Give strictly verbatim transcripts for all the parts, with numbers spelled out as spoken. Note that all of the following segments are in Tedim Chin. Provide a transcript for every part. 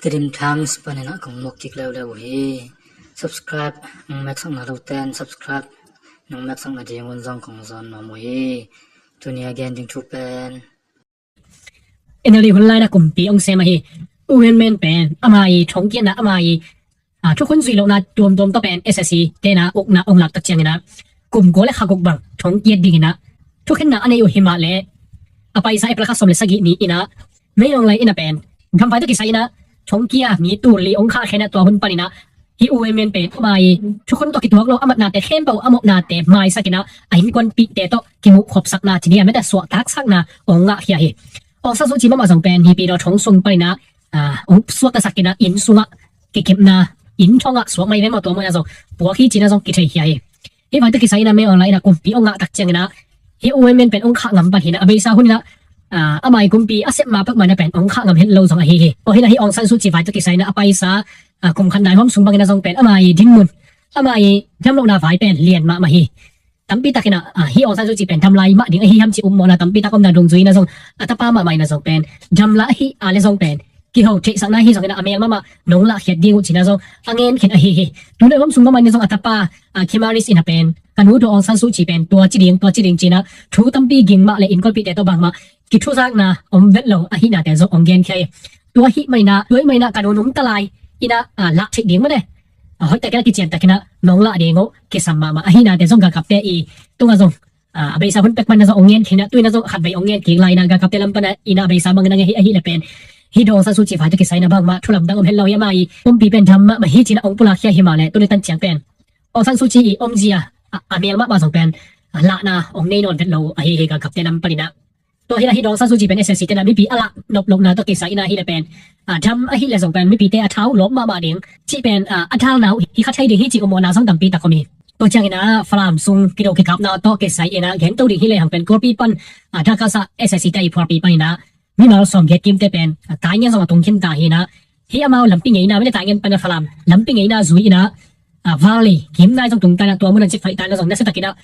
Tedim Times panin ah kong muak kik leuleu uh hi. Subscribe nong meksakna loten subscribe nong meksakna dingun zong kong zawn nuam uh hi. Tuni a gen ding thu pen NLD hun lai-in ah kumpi hong sem ahi U Win Myint pen ama i thongkiatna, ama i thukhun zuih lohna tuamtuam tawh pen SAC te'n ah ukna hong lak tak ciangin ah kum kua le kha guk bang thongkiat dingin ah thukhenna a nei uh hi mah leh, a paisa April kha sawm le sagih ni-in ah Min Aung Hlaing in ah pen gamvai tawh kisai-in ah thongkia mi tul li hong khahkhia-in ah tua hun panin ah hih U Win Myint pen ama i thukhun tawh kituak lo a matnate khempeuh a mawhnate maisakin ah a innkuanpihte tawh kimuh khopsakna ci ni a, mete suahtaksakna hong ngahkhia hi. Aung San Suu Kyi mahmah zong pen hih Pyithu thong sung panin ah hong suaktasakin ah inn sungah kikepna, inn thongah suak mai ve maw, tua mawhna zong puak hi ci-in ah zong kitheikhia hi. Hih vai tawh kisai-in ah Min Aung Hlaing in ah kumpi hong ngah tak ciangin ah hih U Win Myint pen hong khah ngam pan hi-in ah, a beisa hun-in ah ama i kumpi a sep ma peuhmah in ah pen hong khah ngam het lo zong ahi hi. Tua hi-in ah hih Aung San Suu Kyi vai tawh kisai-in ah a paisa kum khat nai huam sung bangin ah zong pen ama i dinmun, ama i dam lohna vai pen lian mahmah hi. Tampi takin ah hih Aung San Suu Kyi pen dam lai mah ding ahi hiam cih ummawhna tampi tak omna dungzui-in ah zong a tapa mahmah in ah zong pen dam lah ahi a leh zong pen kiho theihsakna hi zongin ah a mel mahmah nong lahkhiat ding uh ci-in ah zong a ngen khin ahi hi. Tu nai huam sung mahmah in ah zong a tapa Kim Aris in ah pen ka nu tawh Aung San Suu Kyi pen tua ci ding, tua ci ding ci-in ah thu tampi ging mah leh innkuanpihte tawh bangmah kithuzakna om vet lo ahihnate zong hong genkhia hi. Tua ahih manin ah, tua ahih manin ah ka nu nungta lai-in ah lah theih ding mah ne, hoihtakin ah kician takin ah nong lah ding uh kisam mahmah ahihnate zong galkapte i tungah zong a beisa hun pek pan-in ah zong hong ngen khin ah, tu-in ah zong khatvei hong ngen kik lai-in ah galkapte lam pan-in ah a beisa bangin ah ngen hi. Ahih leh pen hih Daw Aung San Suu Kyi vai tawh kisai-in ah bangmah thu lamdang om het lo hi. Ama i kumpi pen dam mahmah hi ci-in ah hong pulakkhia hi mah leh, tuni tan ciang pen Aung San Suu Kyi i omzia a mel mahmah zong pen lahna hong nei nawn vet lo ahi hi galkapte lam pan-in ah. Tua hi-in ah hih Daw Aung San Suu Kyi pen SAC te'n ah mipi a lah nop lohna tawh kisai-in ah hi leh pen dam ahih leh zong pen mipite a thau lawp mahmah ding cih pen a dalna uh hi kha thei ding hi cih ummawhna zong tampi tak om hi. Tua ciangin ah Falam sung kido kikapna tawh kisai-in ah gento ding hi lehang pen Kawlpi pan Dakasa SAC te i phualpi panin ah mimal sawmgiat kimte pen Taingen zong a tung khin ta hi-in ah, hih amau lampi ngeina, mete Taingen pan-in ah Falam lampi ngeina zui-in ah Valley kimnai zong tungta-in ah tua mun-ah cikfaih ta-in ah zong nasia takin ah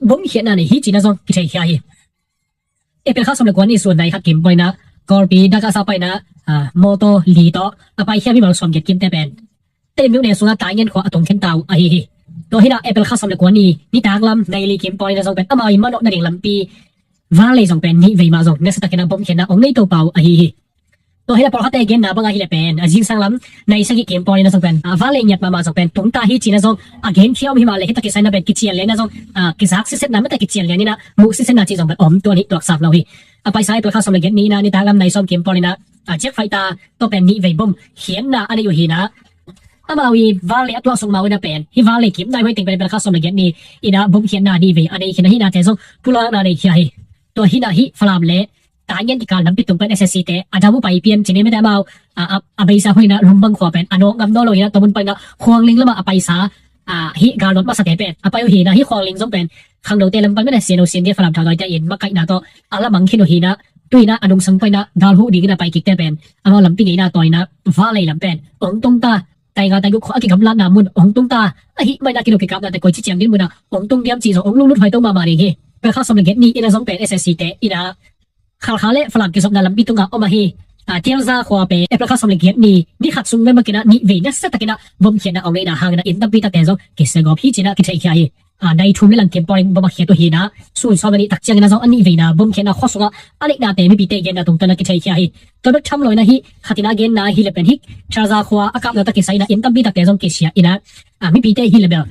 bomkhiatna nei hi ci-in ah zong kitheikhia hi. April kha sawm le kua ni sun nai khat kim pawl-in ah Kawlpi Dakasa panin ah mawtaw li tawh a paikhia mimal sawmgiat kimte pen Tedim myone sungah Taingen khua a tung khin ta uh ahi hi. Tua hi-in ah April kha sawm le kua ni nitak lam nai li kim pawl-in ah zong pen amau i manawh nading lampi Valley zong pen nihvei mah zong nasia takin ah bomkhiatna hong nei to pah uh ahi hi. Tua hi-in ah pawlkhatte genna bang ahih leh pen a zingsang lam nai sagih kim pawl-in ah zong pen Valley ngiat mahmah zong pen tungta hi ci-in ah zong a genkhia om hi mah leh, hih tawh kisai-in ah pen kician lian-in ah zong kizak sisetna, mete kician lian-in ah muh sisetna cih zong pen om tuan hi, tuak sam lo hi. A paisa April kha sawm le giat ni-in ah nitak lam nai sawm kim pawl-in ah cikfaih ta tawh pen nihvei bomkhiatna a nei uh hi-in ah, amau i Valley a tuaksuk mah uh in ah pen hih Valley kimnai huai teng pen April kha sawm le giat ni-in ah bomkhiatna nihvei a nei khin ahihnate zong pulakna nei khia hi. Tua hi-in ah hih Falam le Taingen kikal lampi tung pen SAC te a dam uh pai pian ci ni, mete amau a beisa hun-in ah Lumbang khua pen a nawk ngam nawn lo hi-in ah tua mun panin ah Khuangling lamah a paisa hih galnawt masate pen a pai uh hi-in ah, hih Khuangling zong pen khangnote lam pan, mete CNO CNDF Falam thautawite in makaihna tawh a lamang khin uh hi-in ah, tu-in ah a nungsang panin ah gal huh dingin a pai kikte pen amau lampi ngeina tawi-in ah Valley lam pen hong tungta, Tainga Taiguk khua a kigamlatna mun hong tungta, ahih manin ah kido kikapnate koici ciang dinmun ah hong tung diam cih zong hong lunglut huai to mahmah ding hi. April kha sawm le giat ni-in ah zong pen SAC te in ah Khalkha le Falam kizopna lampi tungah om ahi Tialza khua pen April kha sawm le giat ni, ni khat sung vei makin ah nihvei nasia takin ah bomkhiatna hong neihna hangin ah inn tampi takte zong kisia gawp hi ci-in ah kitheikhia hi. Nai thum le lang kim pawl-in bom a khiat uh hi-in ah, sun sawm le nih tak ciangin ah zong a nihveina bomkhiatna khua sungah a neihnate mipite genna tungtawn ah kitheikhia hi. Tua bek tham lo-in ah hih khatin a genna ahih leh pen hih Tialza khua a kapna tawh kisai-in ah inn tampi takte zong kisia in ah, mipite ahih leh bel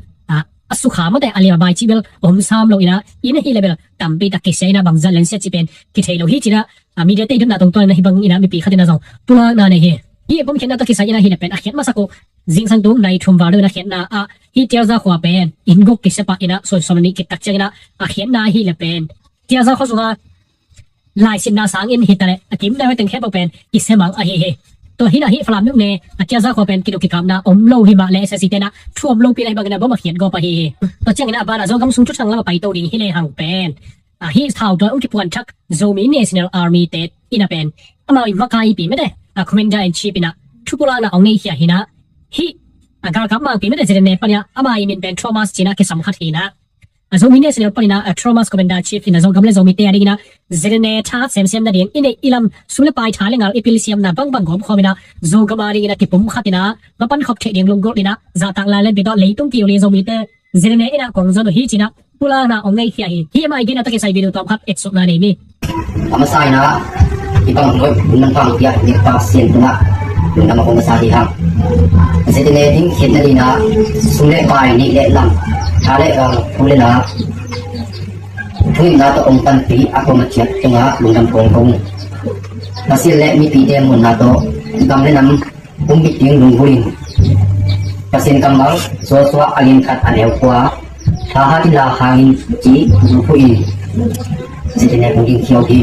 a sukha, mete a liam a bai cih bel om sam lo-in ah, inn ahih leh bel tampi tak kisia in ah bangzah lian sia cih pen kithei lo hi ci-in ah, mediate i dotna tungtawn-in ah hih bangin ah mipi khatin ah zong pulakna nei hi. Hih bomkhiatna tawh kisai-in ah ahih leh pen a khiat masak uh zingsang tung nai thum val deuh-in a khiatna ah hih Tialza khua pen inn guk kisia pah in ah, sun sawm le nih kip tak ciangin ah a khiatna ahih leh pen Tialza khua sungah laisinna sangin hi ta leh a kimnai huai teng khempeuh pen kisia mang ahi hi. Tua hi-in ah hih Falam myone a Tialza khua pen kido kikapna om lo hi mah leh SAC te in ah thu om lopi-in ah hih bangin ah bom a khiat gawp ahi hi. Tua ciangin ah a banah Zogam sung thuthang lam a paito ding hi lehang pen hih thautawi hong kipuanthak Zomi National Army te in ah pen amau i makaipi, mete a Commander in Chief in ah thupulakna hong neikhia hi-in ah, hih a galkap mangpi, mete ZNA panin ah ama i min pen Thomas ci-in ah kisam khat hi-in ah, Zomi National panin ah Thomas Commander Chief in ah Zogam le Zomite a dingin ah ZNA tha semsem nading i neih i lam sum le pai tha le ngal i pilsiamna bangbang gawmkhawm in ah Zogam a dingin ah kipumkhat in ah mapan khop theih ding lunggulh in ah zahtak lai lenpi tawh leitung kiu li Zomite ZNA in ah kong zon uh hi ci-in ah pulakna hong neikhia hi. Hih mah i gen a tawh kisai video tawmkhat etsuahna nei ni. A masa in ah i bang nuai lungdam pang piak nek pa Pasian tungah lungdam a kong masa hi hang. ZNA ding khiatna dingin ah sum le pai, nih le lam, tha le ngal, thu le la, thungetna tawh hong panpih a kuamah ciat tungah lungdam kong ko. Pasian le mipite muanna tawh gam le nam hong bit ding lunggulh in, Pasian kammal Joshua a lian khat a neu kua, thahat in la hang in ci luphuh in ZNA hong dingkhia uh hi.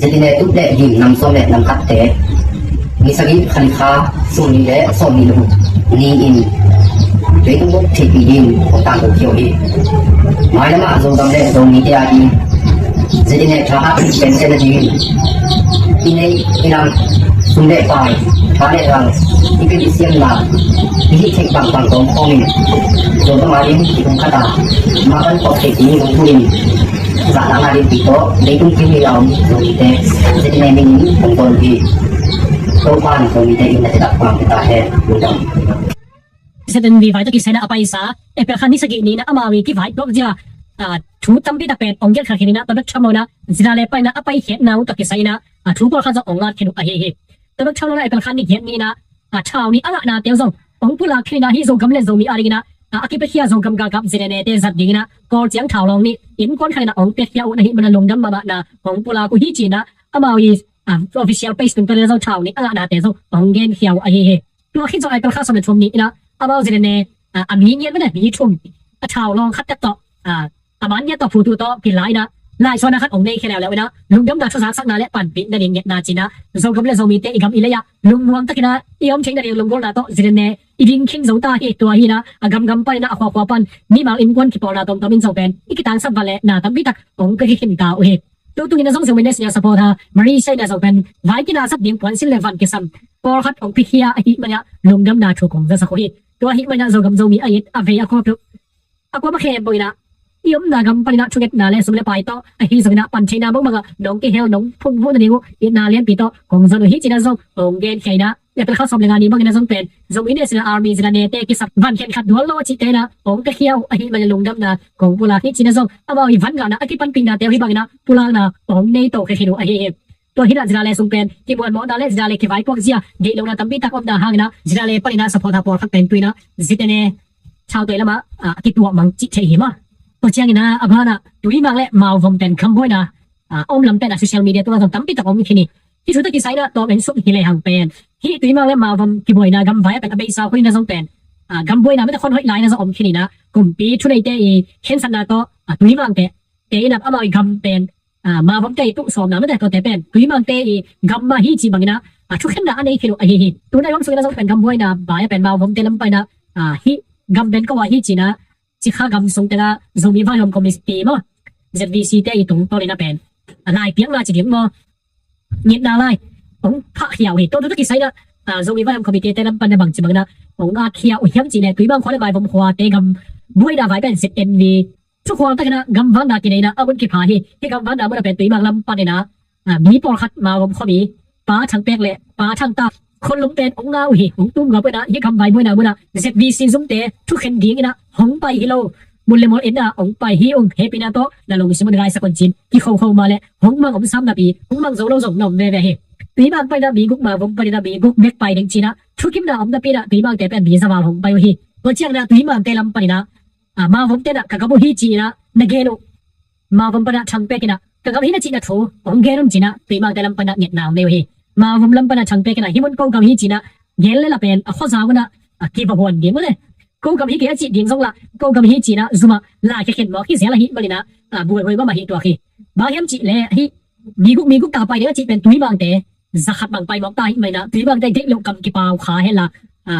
ZNA tup le ding nam sawm le nam khatte ni sagih kha li kha sawmnih le sawmnih le guk ni-in leitung bup theihpih ding hong tangkokhia uh hi. Mailamah Zogam le Zomite a ding ZNA thahat penpen nadingin i neih i lam sum le pai, tha le ngal, i pilsiamna i hih theih bangbang gawmkhawm in Zogam a ding kipumkhat a mapan khop theih ding lunggulh in zahtakna lenpi tawh leitung kiu li a om Zomite ZNA min in kong zon uh hi. Topa'n Zomite in na cih tak pang pia ta hen. Lungdam. ZNV vai tawh kisai in ah a paisa April kha ni sagih ni-in ah amau i kivaipuak zia thu tampi tak pen hong gelh kha khin in ah Donald Trump in ah ZNA panin ah a paikhiatna uh tawh kisai in ah thu pawlkhat zong hong ngat khin uh ahi hi. Donald Trump in ah April kha ni giat ni-in ah thau nih a ngahnate uh zong hong pulak khin in ah hih Zogam le Zomi a dingin ah a kipiakhia Zogam galkap ZNA-te zat dingin ah Kawl Ciangthau lawng nih innkuan khat in ah hong piakhia uh ahih manin ah lungdam mahmahna hong pulak uh hi ci-in ah amau i official page tungtawn in ah zong thau nih a ngahnate zong hong genkhia uh ahi hi. Tua khit zong April kha sawm le thum ni-in ah amau ZNA a mi ngiat mah in ah mi thum a thau lawng khat tak tawh a man ngiat tawh phutu tawh kila in ah laisuahna khat hong neikhia leuleu in ah lungdamna thu zaksakna le panpihna ding ngetna ci-in ah Zogam le Zomite i gam i lei ah lungmuang takin ah i om theihna ding lunggulhna tawh ZNA i ding khin zo ta hi. Tua hi in ah a gamgam panin ah a khuakhua pan mimal innkuan kipawlna tawmtawm in zong pen i kitangsap vat leh na tampi tak hong pia khin ta uh hi. Tutung in ah zong Zomi National Supporter Malaysia in ah zong pen vai kinasap ding puansilh le van kisam pawlkhat hong piakhia ahih manin ah lungdamna thu kong zasak uh hi. Tua ahih manin ah Zogam Zomi a it a vei a khuapeuh a kuamah khempeuh in ah i omna gam panin ah thungetna le sum le pai tawh ahi zongin ah pan theihna bangbang ah nong kihel nong phungvuh nading uh itna lianpi tawh kong zon uh hi ci-in ah zong hong genkhia in ah April kha sawm le nga ni bangin ah zong pen Zomi National Army ZNA-te kisap van khenkhat dual lo a cihte in ah hong piakhia uh ahih manin lungdamna kong pulak hi ci-in ah zong amau i van ngahna a kipanpihnate uh hih bangin ah pulakna hong nei to khia khin uh ahi hi. Tua hi in ah ZNA sung pen kimuanmawhna le ZNA kivaipuak zia deih lohna tampi tak omna hangin ah ZNA panin ah supporter pawlkhat pen tu-in ah ZNA thautoi lamah a kituahmang cih theih hi maw. Tua ciangin ah a ban ah Tuimang le Mauvom pen gam buaina a om lam pen a social media tungah zong tampi tak om khin hi. Hih thu tawh kisai in ah tawm en suk hi lehang pen hih Tuimang le Mauvom kibuaina gam vai a pen a beisa hun in ah zong pen gam buaina mite khon hoih lai in ah zong om khin in ah kumpi thuneite i khensatna tawh Tuimangte te in ah amau i gam pen Mauvomte i tuh sawmna mite tuate pen Tuimangte i gam mah hi cih bangin ah thukhenna a nei khin uh ahi hi. Tu-in ah i om sung in ah zong pen gam buaina vai a pen Mauvomte lam panin ah hih gam pen ko ah hi ci-in ah Cikha gam sung tengah Zomi Vaihawm Committee maw ZVC-te i tungtawn in ah pen laipiakna ci ding maw ngetna lai hong phahkhia uh hi. Tua tu tawh kisai in ah Zomi Vaihawm Committee-te lam panin ah bangci bangin ah hong atkhia uh hiam cih leh Tuimang khua le Mauvom khuate gam buaina vai pen ZNV thukhual takin ah gamvakna kinei in ah a mun kipha hi. Hih gamvakna mun ah pen Tuimang lam panin ah mi pawlkhat Mauvom khuami Pa Thang Pek le Pa Thang Ta khonlum pen hong ngah uh hi. Hong tum ngap uh in ah hih gam vai buaina mun ah ZVC zumte thukhen dingin ah hong pai hi lo, mun le mawl en ah hong pai hi ung. Hehpihna tawh na lungsim un gaisak un ci-in kikhokho mah leh hong mang om sam napi hong mang zo lo zong na om veve hi. Tuimang panin ah mi guk, Mauvom panin ah mi guk bek pai ding ci-in ah thukimna om napi in ah Tuimangte pen mi za val hong pai uh hi. Tua ciangin ah Tuimangte lam panin ah Mauvomte in ah ka gam uh hi ci-in ah na gen uh Mauvom panin ah Thang Pek in ah ka gam hi na cihna thu hong gen un ci-in ah Tuimangte lam panin ah ngetna hong nei uh hi. Mauvom lam panin ah Thang Pek in ah hih mun ko gam hi ci-in ah gen le la pen a khuazau un ah kiva huan ding uh le ko gam hi kei a cih ding zong lah ko gam hi ci-in ah zum ah laikhia khin mawk hi zel ahih manin ah buaihuai mahmah hi tuak hi. Bang hiam cih leh hih mi guk mi guk ta pai ding a cih pen Tuimangte za khat bang pai mawk ta ahih manin ah Tuimangte deih loh kam kipau kha hen la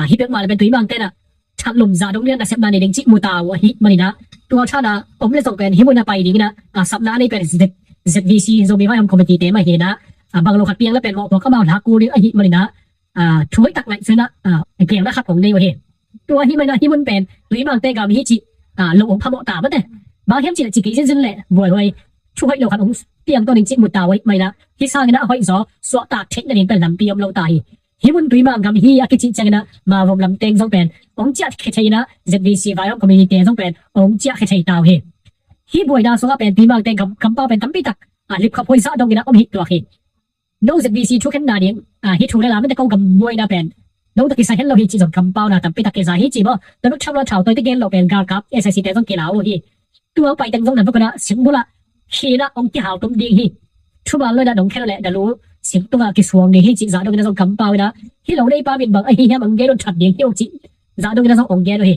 hih peuhmah le pen Tuimangte in ah thatlum za dong lian nasepna nei ding cih mu ta uh ahih manin ah tua than ah om le zong pen hih mun ah pai dingin ah sapna a nei pen ZVC Zomi Vaihawm Committee-te mah hi in ah bang lo khat piang le pen mawhpuak amau lak kul ding ahih manin ah thu hoih tak ngaihsun ah gelna khat hong nei uh hi. Tua ahih manin ah hih mun pen Tuimangte gam hi cih lo hong phamawh ta mate. Bang hiam cih leh ci kei zinzin leh buaihuai, thu hoih lo khat hong piang tuan ding cih mu ta uh ahih manin ah, hih sangin ah a hoih zaw suahtak theih nading pen lampi om lo ta hi. Hih mun Tuimang gam hi a kicih ciangin ah Mavum lamteng zong pen hong ciahkhia thei in ah, ZVC vai om community te zong pen hong ciahkhia thei ta uh hi. Hih buaina sungah pen Tuimangte gam, kampau pen tampi tak a lipkhap huai zah dongin ah om hi tuak hi. No ZVC thukhenna ding, a, hih thu le la mete ko gam buaina pen no tawh kisai hen lo hi cih zong kampauna tampi tak kiza hi ci maw. Donald Trump la thautawite gen lo pen galkap SIC te zong kila uh hi. Tua pai teng zong na vekun ah singbul ah khin ah hong kihau tum ding hi. Thuman lo in ah nong khen uh leh na lu sing tungah kisuang ding hi cih zah dongin ah zong kampau in ah, hih lo neipa min bang ahi hiam hong gen un that ding hi uh cih zah dongin ah zong hong gen uh hi.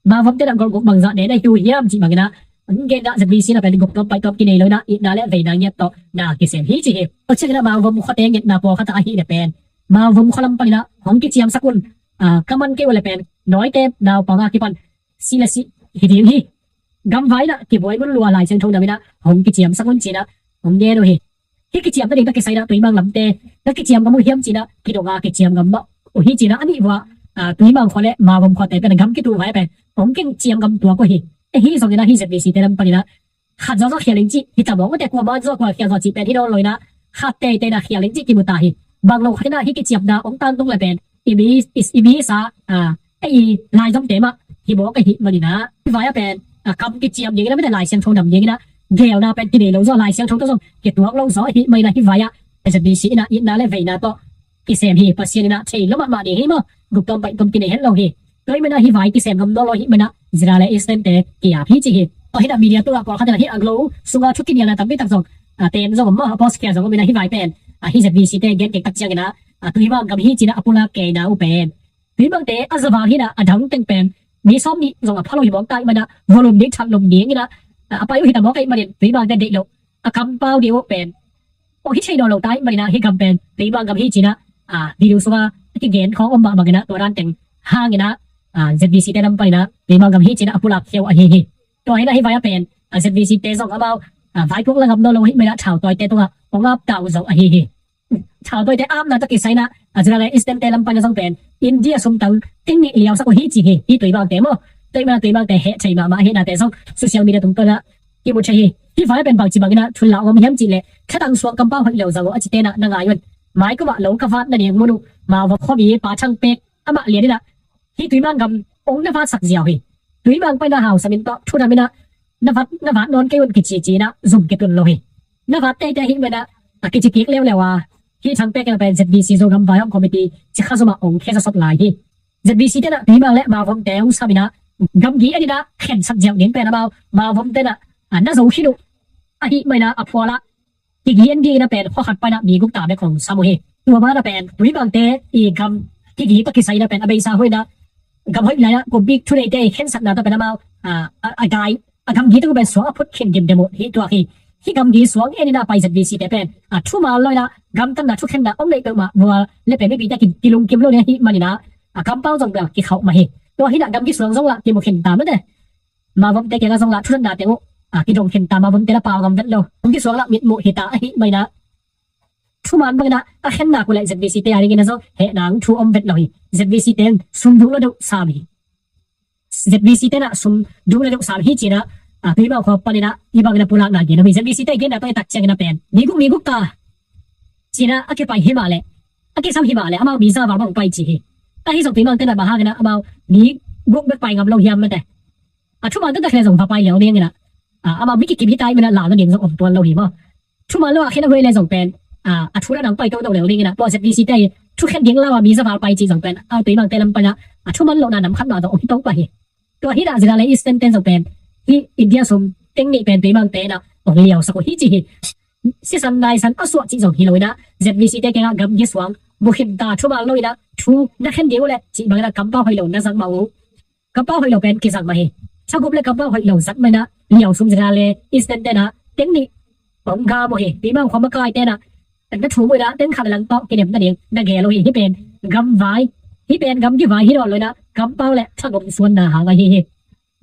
Mavum te in ah golguk bangzah ne na hi uh hiam cih bangin ah hong gen in ah, ZVC in ah pen guptuam paihtuam kinei lo in ah itna le veina ngiat tawh na kisem hi ci hi. Tua ciangin ah Mavum khuate ngetna pawlkhat ah ahih leh pen Mavum khua lam panin ah hong kiciamsak un, a, ka man kei uh leh pen nawite naupang a kipan si le si hi ding hi. Gamvai in ah kibuai mun lua Lai Siangtho nam in ah hong kiciamsak un ci in ah hong gen uh hi. Hih kiciam nading tawh kisai in ah Tuimang lamte na kiciam gam uh hiam ci in ah kidong a kiciam gam mah uh hi ci in ah, a nih vua, a, Tuimang khua le Mavum khuate pen gam kituh vai pen hong kiciam gam tuak uh hi. Ahi zongin ah hih ZVC te lam panin ah khat zawzaw khial in cih hi ta mawk mate, kua man zaw kua khial zaw cih pen hi nawn lo in ah, khat teitei in ah khial in cih kimu ta hi. Bang lo khat in ah hih kiciamna hong tangtung leh pen i mi, i, i mi sa, a, ei laizomte mah hi mawk ahih manin ah, hih vai ah pen, a, kam kiciam dingin ah mate Lai Siangtho nam dingin ah geelna pen kinei lo zaw, Lai Siangtho tawh zong kituak lo zaw ahih manin ah hih vai ah ZVC in ah itna le veina tawh kisem hi. Pasian in ah thei lo mahmah ding hi maw. Guptuam paihtuam kinei hen lo hi. Tua ahih manin ah hih vai kisem ngam nawn lo ahih manin ah ZRA le Eastern te ki-ap hi ci hi. Tua hi in ah media tungah pawlkhat in ah hih a glo sungah thu kinialna tampi tak zong, a, ten zong om maw, a post khia zong om in ah hih vai pen, a, hih ZVC te gen kei tak ciangin ah, a, Tuimang gam hi ci in ah a pulak keina uh pen Tuimangte a zavang hi in ah, a dang teng pen mi sawm nih zong a pha lo hi mawk ta ahih manin ah volume ding that lum dingin ah, a, a pai uh hi ta mawk ahih manin Tuimangte deih loh a kampau ding uh pen ong hi thei nawn lo ta ahih manin ah hih gam pen Tuimang gam hi ci in ah, a, video sungah a kigen khawng om mah bangin ah tua dan teng hangin ah, a, ZVC te lam panin ah Tuimang gam hi ci in ah a pulak khia uh ahi hi. Tua hi in ah hih vai ah pen, a, ZVC te zong amau, a, vaipuak la ngam nawn lo ahih manin ah thautawite tungah ong ap ta uh zong ahi hi. Thautawite apna tawh kisai in ah, a, ZRA le Eastern te lam panin ah zong pen India sum tang ting nih liausak uh hi ci hi, hih Tuimangte maw. Tua ahih manin ah Tuimangte heh thei mahmah ahihnate zong social media tungtawn ah kimu thei hi. Hih vai ah pen bangci bangin ah thullah ong om hiam cih leh, khatang suang kampau hoih lo zang uh a cite in ah na ngai un. Maikum ah lo ka vat nading mun uh Mavum khuami Pa Thang Pek amah lian in ah hih Tuimang gam ong na vatsak ziau hi. Tuimang paina hausa min tawh thudam in ah na vat, na vat nawn kei un kici ci in ah zum kitun lo hi. Na vat teitei ahih manin ah, a, kici kik leuleu a, hih Thang Pek in ah pen ZVC Zogam Vai Om Committee ci kha zum ah ong khia sawt lai hi. ZVC te in ah Tuimang le Mavum te ong sam in ah gamgi en in ah khensak ziau ding pen amau Mavum te in ah, a, na zo khin uh ahih manin ah a phual ah kigi en dingin ah pen khua khat pan ah mi guk ta bek hong sam uh hi. Tua ban ah pen Tuimangte i gam kigi tawh kisai in ah pen a beisa hoih in ah gam hoih lai ah kumbik thuneite i khensatna tawh pen amau, a, a, a gai a gamgi tawh pen suang a phut khin dimdem uh hi tuak hi. Hih gamgi suang en in ah pai ZVC te pen, a, thuman lo in ah gamtatna thukhenna om neih peuhmah vual le pen mipite kilungkim lo ding ahih manin ah, a, kampau zong bel kikhauh mah hi. Tua hi in ah gamgi suang zong lah kimu khin ta mate. Mavumte kiangah zong lah thunatna teng uh, a, kidong khin ta, Mavumte lah pau ngam vet lo. Gamgi suang lah mitmuh hi ta ahih manin ah thuman bangin ah a khenna uh leh ZVC te a dingin ah zong hehna thu om vet lo hi. ZVC te sum duk lo deuh sam hi. ZVC te in ah sum duk lo deuh sam hi ci in ah, a, Tuimang khua panin ah hih bangin ah pulakna gen uh hi. ZVC te genna tawh i tak ciangin ah pen mi guk, mi guk ta ci in ah a kipai hi mah leh, a kisam hi mah leh amau mi za val bang pai ci hi. Ahi zong Tuimangte in ah bang hangin ah amau mi guk bek pai ngam lo hiam mate. A thuman taktak leh zong va pai lel dingin ah, a, amau mi kikim hi ta ahih manin ah lau nading zong om tuan lo hi maw. Thuman lo a khen a huai leh zong pen, a, a thu na dang pai toto lel dingin ah tua ZVC te thukhen ding lau a mi za val pai cih zong pen a, Tuimangte lam panin ah a thuman lohna nam khat mah zong om hi to pah hi. Tua hi in ah ZRA le Eastern te zong pen hih India sum teng nih pen Tuimangte in ah ong liausak uh hi ci hi. Sisan naisan a suah cih zong hi lo in ah ZVC te kiangah gamgi suang mu khin ta, thuman lo in ah thu na khen ding uh leh cih bangin ah kampau hoih lo na zang mah uh. Kampau hoih lo pen kizang mah hi. Tha gup le kampau hoih lo zat manin ah liausum ZRA le Eastern te in ah teng nih ong gam uh hi. Tuimang khua makaite in ah na thum uh in ah teng khat le lang tawh kinem nading na gel uh hi. Hih pen gam vai, hih pen gamgi vai hi nawn lo in ah kampau le thagum suanna hang ahi hi.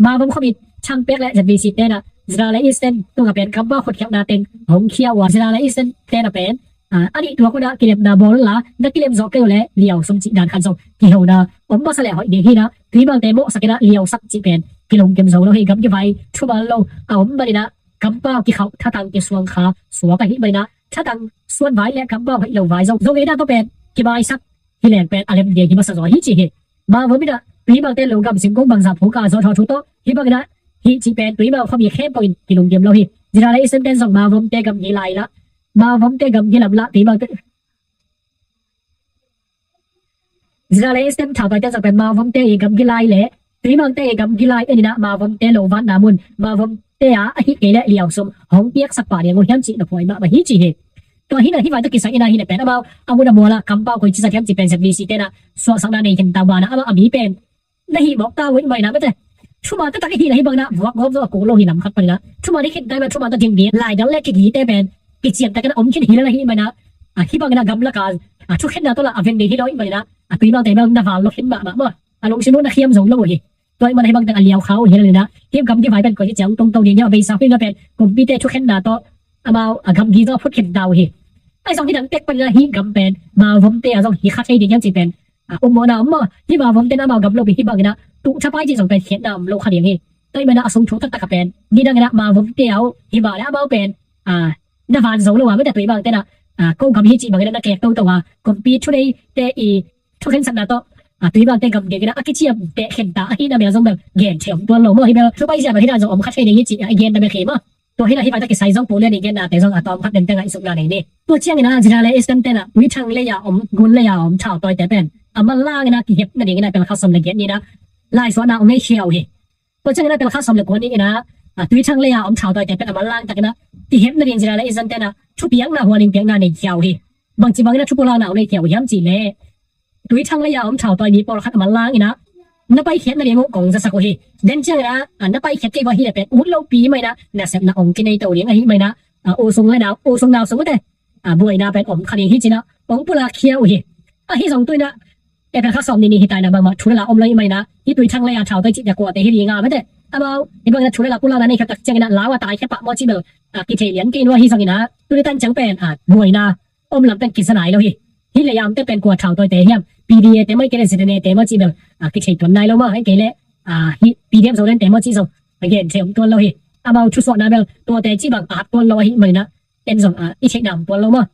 Mavum khuami Thang Pek le ZVC te in ah ZRA le Eastern tungah pen kampau khutkhialhna teng hong khia uh a, ZRA le Eastern te in ah pen, a, a nih tuak un ah kilemna bawl un la, na kilem zawh kei uh leh liausum cih dan khat zong kihona om masa leh hoih ding hi in ah, Tuimangte mawhsak in ah liausak cih pen kilungkim zo lo hi. Gam kivai thuman lo a om manin ah kampau kikhauh thatang kisuang kha suak ahih manin ah thatang suan vai le kampau hoih lo vai zong zong ei dah tawh pen kimaisak hi leng pen a lem dia hi masa zaw hi ci hi. Mavawm in ah Tuimang te lo gam singkung bangzah phung ka zawh thawh thu tawh hih bangin ah hih cih pen Tuimang khuami khempeuh in kilungkim lo hi. Zira le Eastern ten zong Mavawm te gam hi lai lah, Mavawm te gam hi lam lah Tuimang te Zira le Eastern thautawi ten zong pen Mavawm te i gam hi lai le Tuimang te i gam hi lai en in ah Mavawm te lo vanna mun Mavawm te a ahih kei le liausum hong piaksak pah ding uh hiam cih na phuai mahmah hi ci hi. Tua hi in ah hih vai tawh kisai in ah hi le pen amau a mun a mual ah kampau koi ci zat hiam cih pen Z V C te in ah suahsakna nei khin ta ban ah amau a mi pen na hih mawk ta uh in mai na mete. Thuman taktak i hih na hih bangin ah vuak gawp zong a kul lo hi lam khat panin ah thuman i khin ta in ah thuman tawh ding ding laidal le kigite pen kician takin ah om khin hi la na hih mai na. Hih bangin ah gamlak a thukhenna tawh lah a ven ding hi lo in mai na. Tuimang te bang na val lo khin mahmah maw, a lungsim uh na khiam zo lo uh hi. Tua in mai na hih bang teng a liau kha uh hi la na. Hih gam kivai pen koi ci ciang tongto ding hiam a beisa hih na pen kumpite thukhenna tawh amau a gamgi tawh a phut khin ta uh hi. Ahi zong hih dang tek panin ah hih gam pen Mavawm te a zong hi kha thei ding hiam cih pen a um mawhna om maw. Hih Mavawm te in amau gam lo pi hih bangin ah tuh thapai cih zong pen khiatna om lo kha ding hi. Tua in mai na a sung thu taktak a pen nidang in ah Mavawm te a uh hi mah le amau pen na van zo lo a mete Tuimang te in ah ko gam hi cih bangin ah na kek toto a kumpi thunei te i thukhensakna tawh Tuimang te gam ding in ah a kiciam te khen ta ahih na mel zong bel gen thei om tuan lo maw. Hih bel thupai zia bel hih dan zong om kha thei ding hi cih a gen na bel khi maw. Tua hi in ah hih vai tawh kisai zong Pu Lian i genna te zong a tawm khat den te ngaihsutna nei ni. Tua ciangin ah Zira le Eastern ten ah Tuithang lei a om, Gun lei a om thautawi te pen a manlang in ah kihep nading in ah pel kha sawm le giat ni in ah laisuahna ong nei khia uh hi. Tua ciangin ah pel kha sawm le kua ni in ah Tuithang lei a om thautawi te pen a manlang takin ah kihep nading Zira le Eastern ten ah thupiakna huanin piakna nei khia uh hi. Bangci bangin ah thupulakna ong nei khia uh hiam cih leh Tuithang lei a om thautawi mi pawlkhat a manlang in ah na paikhiat nading uh kong zasak uh hi. Den ciangin ah na paikhiat kei uh ahih le pen ut lopi mai na nasepna ong kinei to ding ahih mai na u sung le nau, u sung nau sung mete buaina pen om kha ding hi ci in ah ong pulak khia uh hi. Ahi zong tu in ah April kha sawm ni ni hi ta in ah bangmah thu le la om lo ahih mai na hih Tuithang lei a thautawi cih te kuate hi ding a mete amau hih bangin ah thu le la pulakna nei khia tak ciangin ah lau a tai khia pah maw cih bel kithei lian kei in uh ahi zongin ah tuni tan ciang pen buaina om lam pen kiza nai lo hi. Hih lei a omte pen kua thautawite hiam, P D A te maw, ahih kei leh Z N A te maw cih bel kithei tuan nai lo maw, ahih kei leh hih P D F Zoland te maw cih zong a gen thei om tuan lo hi. Amau thusuahna bel tuate cih bang a hak tuan lo ahih manin ah en zong i theihna om tuan lo maw.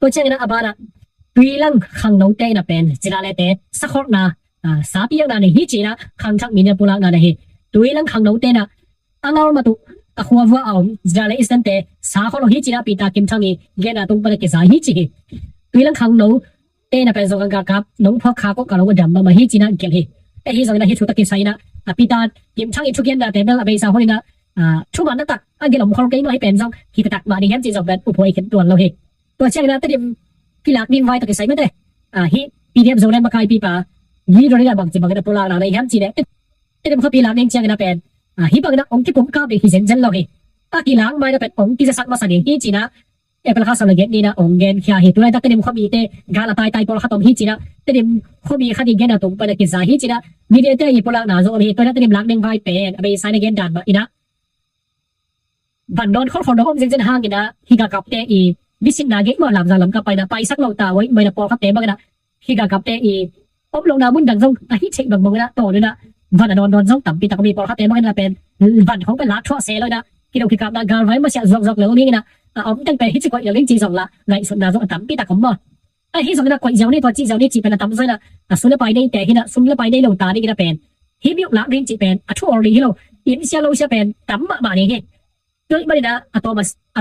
Tua ciangin ah a banah Tuilang khangnote in ah pen Zira le te sakholhna, sa piakna nei hi ci in ah khangthak mi in ah pulakna nei hi. Tuilang khangnote in ah a ngawl mat uh a khua vua a om Zira le Eastern te sa khol lo hi ci in ah Peter Kim Thang i genna tung pan a kiza hi ci hi. Tuilang khangno te in ah pen zong a galkap nong phuak kha kawh ka lo a dam mahmah hi ci in ah gelh hi. Ahi zongin ah hih thu tawh kisai in ah Peter Kim Thang i thugenna te bel a beisa hon in ah thuman na tak a gelh om khol kei mah hi pen zong hi taktak mah ding hiam cih zong pen uphuai khin tuan lo hi. Tua ciangin ah Tedim kilak ding vai tawh kisai mete hih P D F Zoland makaipipa leader in ah bangci bangin ah pulakna nei hiam cih leh Tedim khuapi lak ding ciangin ah pen hih bangin ah ong kipumkap ding hi zenzen lo hi. A kilak mai in ah pen ong kizasak masa ding hi ci in ah April kha sawm le giat ni in ah ong genkhia hi. Tulaitak Tedim khuamite gal a taitai pawlkhat om hi ci in ah Tedim khuami khat i genna tung pan a kiza hi ci in ah media te i pulakna zong om hi. Tua in ah Tedim lak ding vai pen a beisa in ah gen dan mah in ah van dawn kholkhol dong om zenzen hangin ah hih galkapte i bisinna gei mawh lamzang lam ka pai in ah paisak lo ta uh ahih manin ah pawlkhatte bangin ah hih galkapte i om lohna mun dang zong a hih theih bangbang in ah tawn in ah van a dawndawn zong tampi tak om hi. Pawlkhatte bangin ah pen van khong pen lak thuah se lo in ah kido kikapna galvai masiah zuakzuak lo ding in ah a om teng pen hih ci koih lo ding ci zong lah ngaihsutna zong a tampi tak om maw. Ahi zongin ah koih ziau ni, tua cih ziau ni cih pen a tamzaw in ah a sum le pai neite hi in ah sum le pai nei lo ta dingin ah pen hih mi uh lak ding cih pen a thu awl ding hi lo. Inn sia lo sia pen tam mahmah ding hi. Tua ahih manin ah a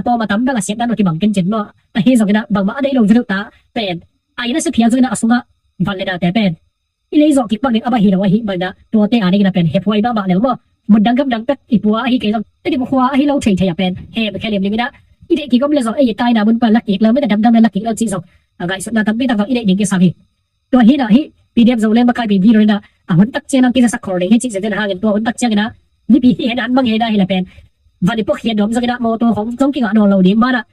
tawm a tam bel a siat dan uh kibang kencin maw. Ahi zongin ah bangmah a nei lo zia deuh ta pen a inn a sia phial zongin ah a sungah van le nate pen i lei zawh kik bang ding a bang hi lo ahih manin ah tuate a dingin ah pen hephuai mahmah lel maw. Mun dang gam dang pek i pua ahi kei zong Tedim khua ahi lo theithei ah pen hem khe limlim in ah i deih kik om le zong ei i taina mun pan la kik lo, mete damdam le la kik lo cih zong a ngaihsutna tampi tak zong i neih ding kisam hi. Tua hi in ah hih P D F Zoland makaipi leader in ah a hun tak ciang nang kizasak khol ding hi cih zenzen hangin tua hun tak ciangin ah mipi hi hen an bang hi in ah hi le pen van i puakhia nuam zongin ah mawtaw khong zong kingah nawn lo ding banah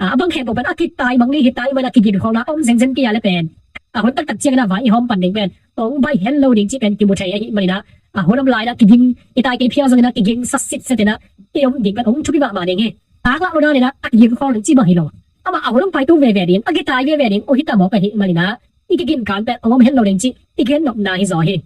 a bang khempeuh pen a kitai mang ding hi ta ahih manin ah kiginkholhna om zenzen kei a le pen a hun taktak ciangin ah vai i hawm pan ding pen ong baih hen lo ding cih pen kimu thei ahih manin ah a hun om lai in ah kiging i tai kei phial zongin ah kiging sa sitset in ah i om ding pen ong thupi mahmah ding hi. Taklak lo dan in ah a kiginkholh ding cih bang hi lo. Amah a hun ong pai tung veve ding, a kitai veve ding uh hi ta mawk ahih manin ah i kiginkan pen ong om hen lo ding cih i gen nopna hi zaw hi.